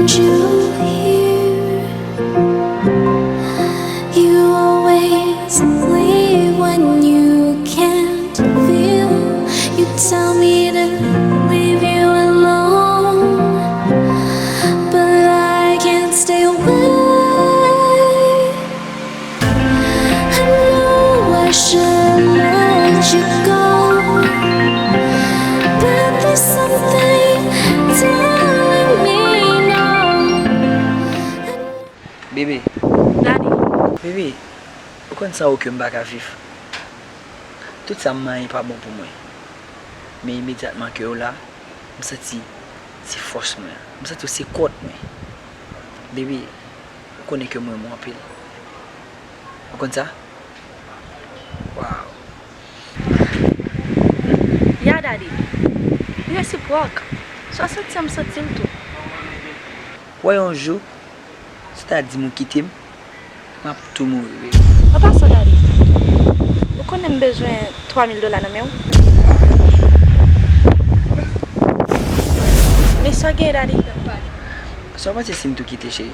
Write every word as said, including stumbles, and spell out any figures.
You here. You always leave when you can't feel. You tell me to leave you alone, but I can't stay away. I know I should let you go, but there's something telling me no. Bebe. Daddy. Bebe, ou konn sa ou ke m pa ka viv. Tout sa m manyen pa bon pou mwen. Men imedyatman ke ou la, m santi se fòs mwen. M santi w se kòt mwen. Bebe, ou konnen ke m renmen w anpil. Ou konn sa? Wow. Ya, Daddy. Li resipròk. Sa w santi an, m santi l tou. Wè yon jou, si w ta di m ou kite m, m ap tou mouri, bebe. An pasan, Daddy, ou konnen m bezwen twa mil dola nan men w. Men sa w genyen, Daddy? Sa w panse si m tou kite, cheri?